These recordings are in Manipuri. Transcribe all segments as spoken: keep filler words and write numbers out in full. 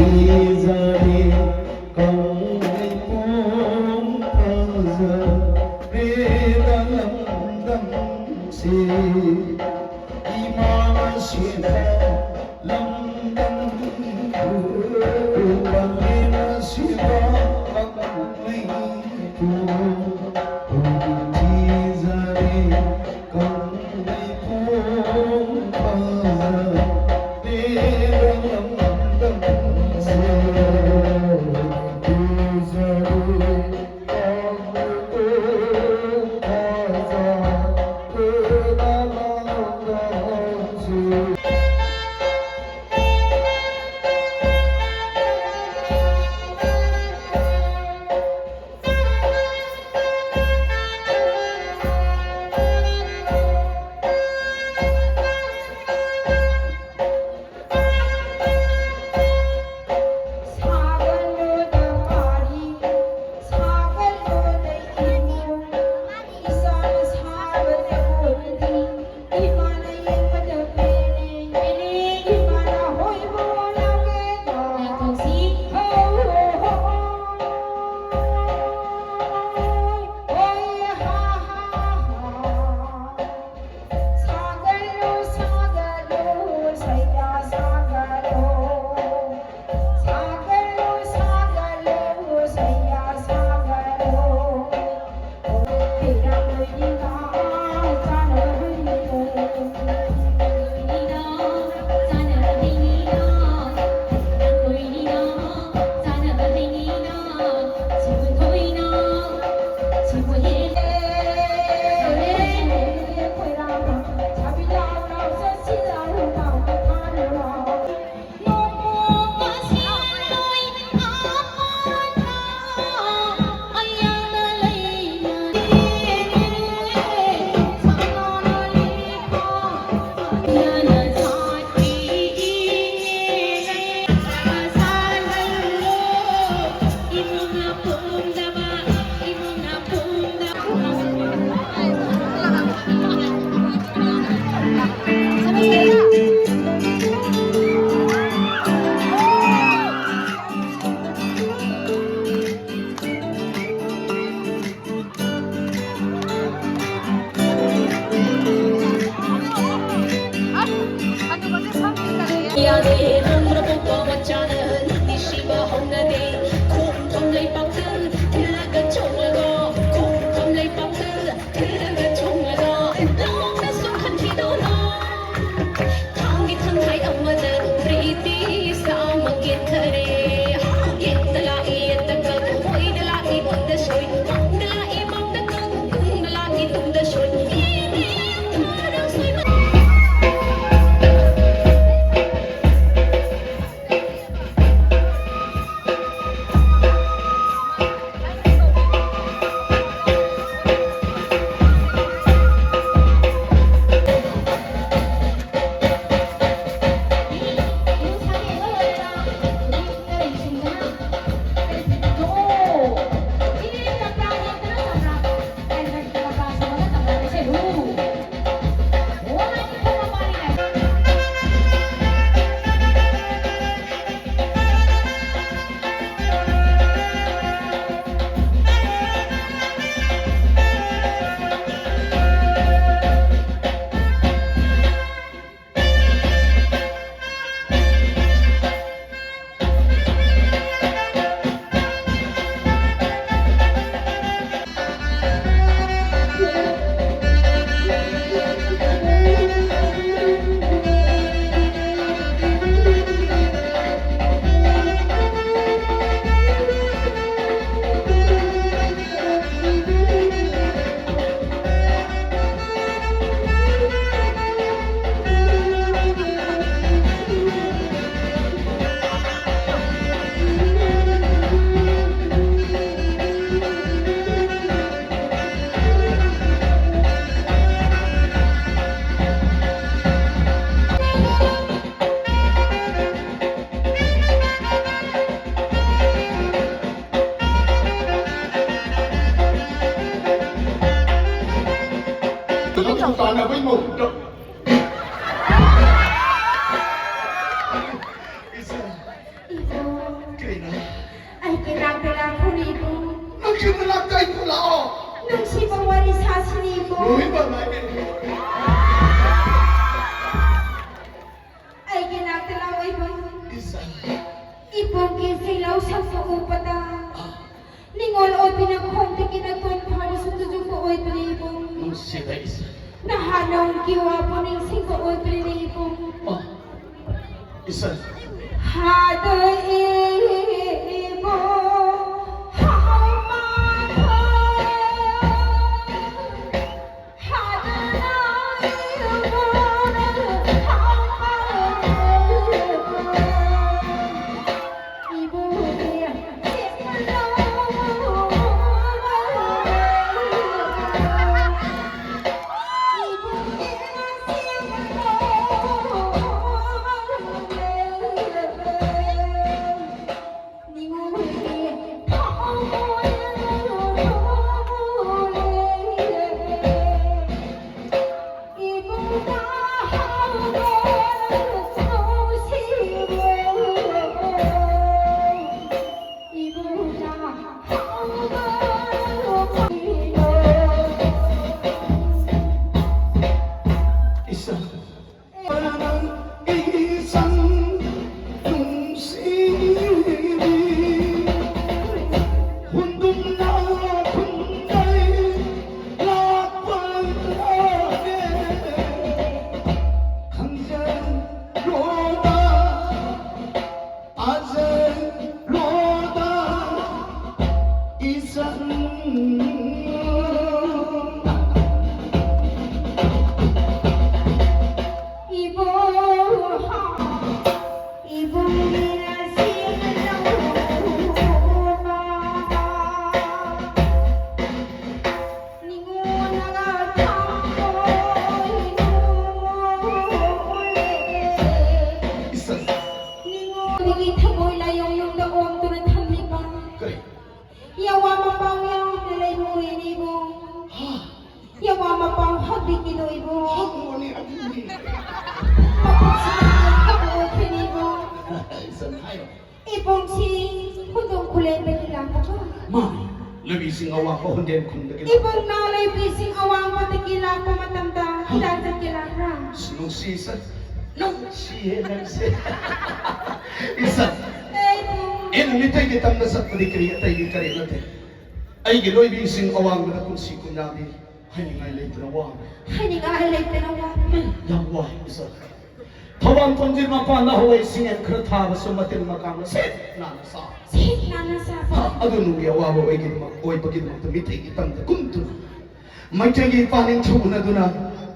ꯄꯤꯖꯔꯦ ꯀꯪꯂꯩꯄꯣꯛ ꯐꯖꯔꯦ ꯂꯝꯗꯝꯁꯦ꯫ ꯏꯃꯥꯅ ꯁꯦꯝꯕ ꯂꯝꯗꯝ ꯄꯥꯝꯕꯤꯅ ꯁꯦꯝꯕ ꯂꯝꯗꯝ ꯄꯤꯖꯔꯦ ꯀꯪꯂꯩꯄꯣꯛ ꯐꯖꯔꯦ ꯂꯝꯗꯝꯁꯦ꯫ ꯄꯤꯖꯔꯦ ꯇꯥꯟꯅꯕꯩ ꯃꯍꯨꯠꯇ꯫ ꯏꯆꯟ, ꯏꯕꯨꯡ, ꯀꯩꯅꯣ? ꯑꯩꯒꯤ ꯅꯥꯛꯇ ꯂꯥꯛꯈꯣꯅꯦ ꯏꯕꯨꯡ꯫ ꯅꯪꯒꯤ ꯃꯅꯥꯛꯇ ꯑꯩꯕꯨ ꯂꯥꯛꯑꯣ꯫ ꯅꯨꯡꯁꯤꯕ ꯋꯥꯔꯤ ꯁꯥꯁꯤꯅꯦ ꯏꯕꯨꯡ꯫ ꯂꯣꯏꯕ ꯅꯥꯏꯗꯦ꯫ ꯑꯩꯒꯤ ꯅꯥꯛꯇ ꯂꯥꯛꯑꯣ ꯏꯕꯨꯡ꯫ ꯏꯆꯟ꯫ ꯏꯕꯨꯡꯒꯤ ꯁꯤꯂꯧ ꯁꯛꯄ ꯎꯕꯗ, ꯑꯥ꯫ ꯅꯤꯡꯉꯣꯜ ꯑꯣꯏꯕꯤꯅ ꯈꯣꯡꯗꯒꯤ ꯅꯇꯣꯟ ꯐꯥꯎꯕ ꯁꯨꯝ ꯇꯨꯖꯨꯡꯕ ꯑꯣꯏꯕꯅꯤ ꯏꯕꯨꯡ꯫ ꯅꯨꯡꯁꯤꯕ ꯏꯆꯟ꯫ ꯅꯍꯥꯟ ꯅꯣꯡꯒꯤ ꯋꯥꯕꯨ ꯅꯤꯡꯁꯤꯡꯕ ꯑꯣꯏꯕꯅꯤ ꯏꯕꯨꯡ꯫ ꯑꯣ, ꯏꯆꯟ꯫ ꯍꯥꯗꯣꯏ ꯏꯕꯨꯡ, ꯍꯥꯎ ꯃꯥ ꯍꯥ꯫ ꯅꯤꯡꯉꯣꯜꯒꯤ ꯊꯃꯣꯏ ꯂꯥꯏꯌꯣꯡ ꯌꯨꯝꯗ ꯑꯣꯝꯗꯨꯅ ꯊꯝꯂꯤꯕ ꯀꯔꯤ? ꯌꯥꯋꯥ ꯃꯄꯥꯎ ꯌꯥꯎꯅ ꯂꯩꯕ ꯎꯔꯦꯅꯦ ꯏꯕꯨꯡ꯫ ꯍꯥ? ꯌꯥꯋꯥ ꯃꯄꯥꯎ ꯍꯛ ꯑꯩꯒꯤꯗꯣ ꯏꯕꯨꯡ꯫ ꯍꯧꯔꯅꯤ ꯑꯗꯨꯅꯤ꯫ ꯃꯄꯨꯟꯁꯤꯗ ꯀꯞꯄ ꯑꯣꯏꯈꯤꯅꯤ ꯏꯕꯨꯡ꯫ ꯏꯆꯟ ꯍꯥꯏꯌꯣ꯫ ꯏꯕꯨꯡꯁꯤ ꯈꯨꯟꯗꯣꯡ ꯈꯨꯂꯦꯟꯗꯒꯤ ꯂꯥꯛꯄꯀꯣ꯫ ꯃꯥꯅꯤ꯫ ꯂꯣꯏꯕꯤꯁꯤꯡ ꯑꯋꯥꯡꯕ ꯍꯣꯟꯗꯦꯟ ꯈꯨꯟꯗꯒꯤ ꯂꯥꯛꯄ꯫ ꯏꯕꯨꯡꯅ ꯂꯣꯏꯕꯤꯁꯤꯡ ꯑꯋꯥꯡꯕꯗꯒꯤ ꯂꯥꯛꯄ ꯃꯇꯝꯗ ꯀꯗꯥꯏ ꯆꯠꯀꯦ ꯂꯥꯛꯄ꯭ꯔꯥ? ꯑꯁ, ꯅꯨꯡꯁꯤ ꯏꯆꯟ꯫ ꯅꯨꯡꯁꯤꯌꯦ ꯅꯪꯁꯦ꯫ ꯏꯆꯟ꯫ ꯑꯦ ꯏꯕꯨꯡ꯫ ꯑꯩꯅ ꯃꯤꯇꯩꯒꯤ ꯇꯝꯗ ꯆꯠꯄꯗꯤ ꯀꯔꯤ ꯑꯇꯩꯒꯤ ꯀꯔꯤ ꯅꯠꯇꯦ꯫ ꯑꯩꯒꯤ ꯂꯣꯏꯕꯤꯁꯤꯡ ꯑꯋꯥꯡꯕꯗ ꯄꯨꯟꯁꯤ ꯀꯨꯟꯌꯥꯗꯤ ꯍꯥꯏꯅꯤꯡꯉꯥꯏ ꯂꯩꯇꯅ ꯋꯥꯔꯦ꯫ ꯍꯥꯏꯅꯤꯡꯉꯥꯏ ꯂꯩꯇꯅ ꯋꯥꯔꯦ꯫ ꯌꯥꯝ ꯋꯥꯏ ꯏꯆꯟ꯫ ꯊꯧꯕꯥꯜ ꯊꯣꯡꯖꯤꯟ ꯃꯄꯥꯟꯗ ꯍꯧꯋꯦ ꯁꯤꯡꯉꯦꯟ ꯈꯔ ꯊꯥꯕꯁꯨ ꯃꯇꯤꯜ ꯃꯀꯥꯡꯅ ꯁꯤꯠ ꯅꯥꯟꯅ ꯁꯥ꯫ ꯁꯤꯠ ꯅꯥꯟꯅ ꯁꯥꯕ꯫ ꯑꯗꯨ ꯅꯨꯡꯒꯤ ꯑꯋꯥꯕ ꯑꯣꯏꯒꯤꯗꯃꯛ-, ꯑꯣꯏꯕꯒꯤꯗꯃꯛꯇ ꯃꯤꯇꯩꯒꯤ ꯇꯝꯗ ꯀꯨꯝꯗꯨꯅ ꯃꯩꯇꯩꯒꯤ ꯏꯄꯥ ꯅꯤꯡꯊꯧ ꯎꯅꯗꯨꯅ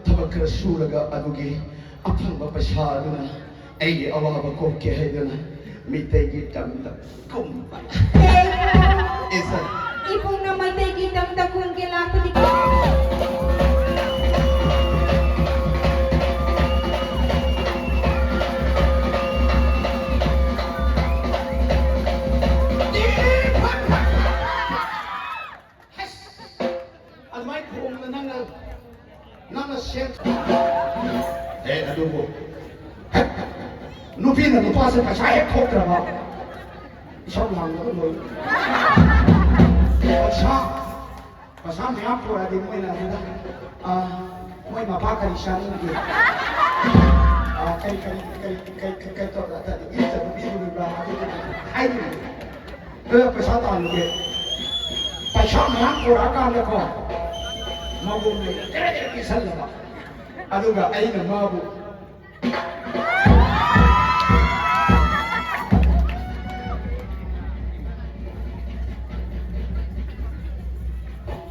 ꯊꯕꯛ ꯈꯔ ꯁꯨꯔꯒ ꯑꯗꯨꯒꯤ ꯑꯐꯪꯕ ꯄꯩꯁꯥ ꯑꯗꯨꯅ ꯑꯩꯒꯤ ꯑꯋꯥꯕ ꯀꯣꯛꯀꯦ ꯍꯥꯏꯗꯨꯅ ꯃꯤꯇꯩꯒꯤ ꯇꯝꯗ ꯀꯨꯝꯕ꯫ ꯏꯆꯟ꯫ ꯏꯕꯨꯡꯅ ꯃꯩꯇꯩꯒꯤ ꯇꯝꯗ ꯀꯨꯝꯒꯦ ꯂꯥꯛꯄꯗꯤ ꯑꯗꯨꯃꯥꯏꯅ ꯈꯣꯡꯅ ꯅꯪꯅ, ꯅꯪꯅ ꯁꯦꯟ-, ꯑꯦ, ꯑꯗꯨꯕꯨ ꯅꯨꯄꯤꯅ ꯅꯨꯄꯥꯁꯦ ꯄꯩꯁꯥ ꯍꯦꯛ ꯊꯣꯛꯇ꯭ꯔꯕ ꯏꯁꯧ ꯂꯥꯡꯕꯗ ꯂꯣꯏ꯫ ꯄꯩꯁꯥ, ꯄꯩꯁꯥ ꯃꯌꯥꯝ ꯄꯨꯔꯛꯑꯗꯤ ꯃꯣꯏꯅ ꯑꯗꯨꯗ, ꯑ, ꯃꯣꯏ ꯃꯄꯥ ꯀꯔꯤ ꯆꯥꯅꯤꯡꯒꯦ? ꯑ, ꯀꯔꯤ, ꯀꯔꯤ, ꯀꯔꯤ, ꯀꯔꯤ, ꯀꯔꯤ, ꯀꯔꯤ ꯇꯧꯔ-, ꯏꯔꯨꯖꯕ ꯄꯤꯔꯨꯔꯤꯕ꯭ꯔꯥ? ꯑꯗꯨ ꯍꯥꯏꯗꯣꯏꯅꯤ꯫ ꯑꯗꯨꯒ ꯄꯩꯁꯥ ꯇꯥꯜꯂꯨꯒꯦ꯫ ꯄꯩꯁꯥ ꯃꯌꯥꯝ ꯄꯨꯔꯛꯑꯀꯥꯟꯗꯀꯣ, ꯃꯉꯣꯟꯗ ꯇꯦꯔꯦ ꯇꯦꯔꯦ ꯄꯤꯁꯜꯂꯕ꯫ ꯑꯗꯨꯒ ꯑꯩꯅ ꯃꯥꯕꯨ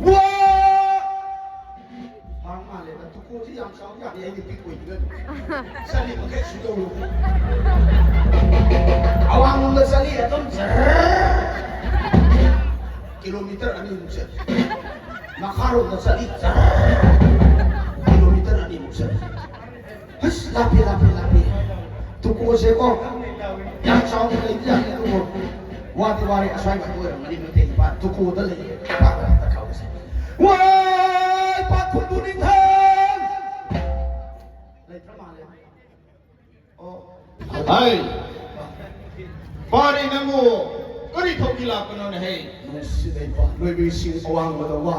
ꯋꯥ! ꯍꯥꯡ ꯃꯥꯜꯂꯦꯗ, ꯇꯨꯀꯣꯁꯤ ꯌꯥꯝ ꯆꯥꯎ ꯌꯥꯅꯤ, ꯑꯩꯗꯤ ꯄꯤꯛꯄꯣꯏꯗꯨꯅ ꯑꯗꯨꯝ꯫ ꯆꯠꯂꯤ ꯃꯈꯩ ꯁꯨꯗꯧꯔꯣ꯫ ꯑꯋꯥꯡꯂꯣꯝꯗ ꯆꯠꯂꯤ ꯑꯗꯨꯝ ꯖꯔ꯫ ꯀꯤꯂꯣꯃꯤꯇꯔ ꯑꯅꯤꯃꯨꯛ ꯆꯠꯂꯤ꯫ ꯃꯈꯥꯔꯣꯝꯗ ꯆꯠꯂꯤ ꯖꯔ꯫ ꯀꯤꯂꯣꯃꯤꯇꯔ ꯑꯅꯤꯃꯨꯛ ꯆꯠꯂꯤ꯫ ꯑꯁ, ꯂꯥꯞꯄꯤ, ꯂꯥꯞꯄꯤ, ꯂꯥꯞꯄꯤ꯫ ꯇꯨꯀꯣꯁꯦꯀꯣ, ꯌꯥꯝ ꯆꯥꯎꯅ ꯂꯩꯕ ꯌꯥꯅꯤ, ꯑꯗꯨꯕꯨ ꯋꯥꯗꯤ ꯋꯥꯔꯦ, ꯑꯁ꯭ꯋꯥꯏ ꯋꯥꯏꯗ ꯑꯣꯏꯔꯝꯒꯅꯤ, ꯃꯇꯩ ꯏꯄꯥ ꯇꯨꯀꯣꯗ ꯂꯩꯌꯦ, ꯏꯄꯥꯗ ꯑꯝꯇ ꯀꯧꯁꯦ꯫ ꯋꯥꯏ, ꯏꯄꯥ ꯈꯨꯟꯕꯨ ꯅꯤꯡꯊꯧ! ꯍꯩ, ꯄꯥꯔꯤ ꯅꯪꯕꯨ ꯀꯔꯤ ꯊꯧꯒꯤ ꯂꯥꯛꯄꯅꯣꯅꯦ ꯍꯩ? ꯅꯨꯡꯁꯤꯗꯩꯕ ꯂꯣꯏꯕꯤꯁꯤꯡ ꯑꯋꯥꯡꯕꯗ ꯋꯥ꯫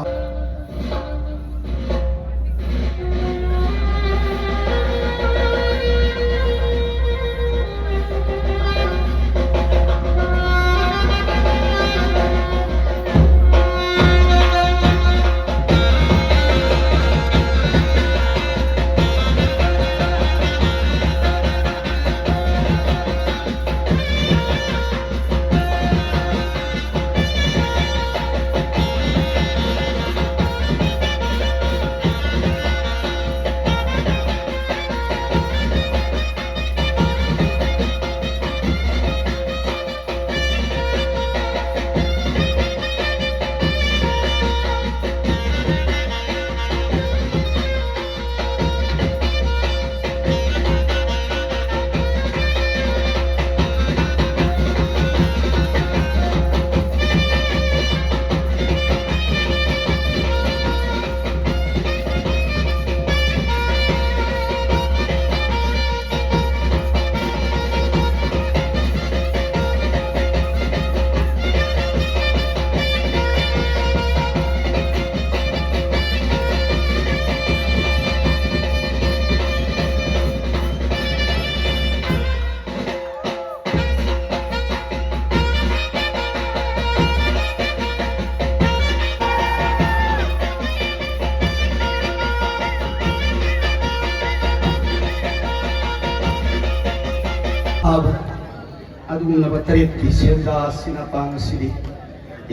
ꯑꯗꯨꯒꯨꯝꯂꯕ ꯇꯔꯦꯠꯀꯤ ꯁꯦꯟꯖꯥ ꯑꯁꯤꯅ ꯇꯥꯡ ꯑꯁꯤꯗꯤ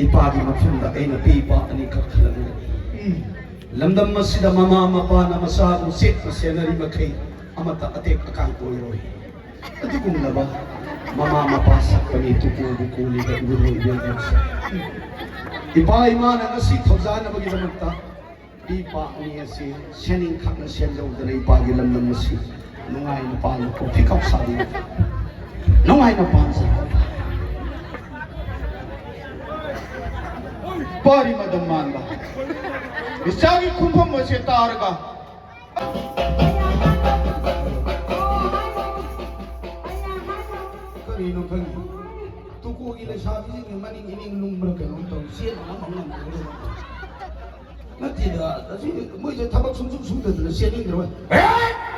ꯏꯄꯥꯒꯤ ꯃꯐꯝꯗ ꯑꯩꯅ ꯄꯤꯕ ꯑꯅꯤꯈꯛ ꯈꯜꯂꯝꯃꯤ꯫ ꯂꯝꯗꯝ ꯑꯁꯤꯗ ꯃꯃꯥ ꯃꯄꯥꯅ ꯃꯆꯥꯕꯨ ꯆꯦꯠꯅ ꯁꯦꯟꯅꯔꯤ ꯃꯈꯩ ꯑꯃꯠꯇ ꯑꯇꯦꯛ ꯑꯀꯥꯏ ꯑꯣꯏꯔꯣꯏ꯫ ꯑꯗꯨꯒꯨꯝꯂꯕ ꯃꯃꯥ ꯃꯄꯥ ꯁꯛꯄꯅꯤ ꯇꯨꯀꯨ ꯕꯨꯀꯨ ꯂꯤꯗ ꯏꯕꯨꯡꯉꯣ ꯏꯕꯦꯝꯃꯁꯦ꯫ ꯏꯄꯥ ꯏꯃꯥꯅ ꯉꯁꯤ ꯊꯧꯖꯥꯅꯕꯒꯤꯗꯃꯛꯇ ꯄꯤꯕ ꯑꯅꯤ ꯑꯁꯤ ꯁꯦꯟꯅꯤꯡꯈꯛꯅ ꯁꯦꯝꯖꯧꯗꯅ ꯏꯄꯥꯒꯤ ꯂꯝꯗꯝ ꯑꯁꯤ ꯅꯨꯡꯉꯥꯏꯅ ꯄꯥꯜꯂꯨ, ꯀꯣꯐꯤ ꯀꯞ ꯁꯥꯕꯤꯌꯨ꯫ ꯅꯨꯡꯉꯥꯏꯅ ꯄꯥꯟꯖꯔꯣ꯫ ꯄꯥꯔꯤ ꯃꯗꯝ ꯃꯥꯟꯕ ꯏꯆꯥꯒꯤ ꯈꯣꯡꯐꯝ ꯑꯁꯦ ꯇꯥꯔꯒ, ꯈꯪꯉꯤ꯫ ꯇꯨꯀꯣꯒꯤ ꯂꯩꯁꯥꯕꯤꯁꯤꯡꯒꯤ ꯃꯅꯤꯡ ꯏꯅꯤꯡ ꯂꯨꯝꯕ꯭ꯔꯥ ꯀꯩꯅꯣꯝ ꯇꯧꯏ, ꯆꯦꯟꯕ ꯉꯝꯕ ꯉꯝꯗꯕ ꯂꯩꯕ꯫ ꯅꯠꯇꯦꯗ, ꯑꯁꯤ ꯃꯣꯏꯁꯦ ꯊꯕꯛ ꯁꯨꯡꯁꯨ ꯁꯨꯗꯗꯅ ꯆꯦꯟꯅꯤꯡꯗ꯭ꯔꯣ? ꯑꯦ!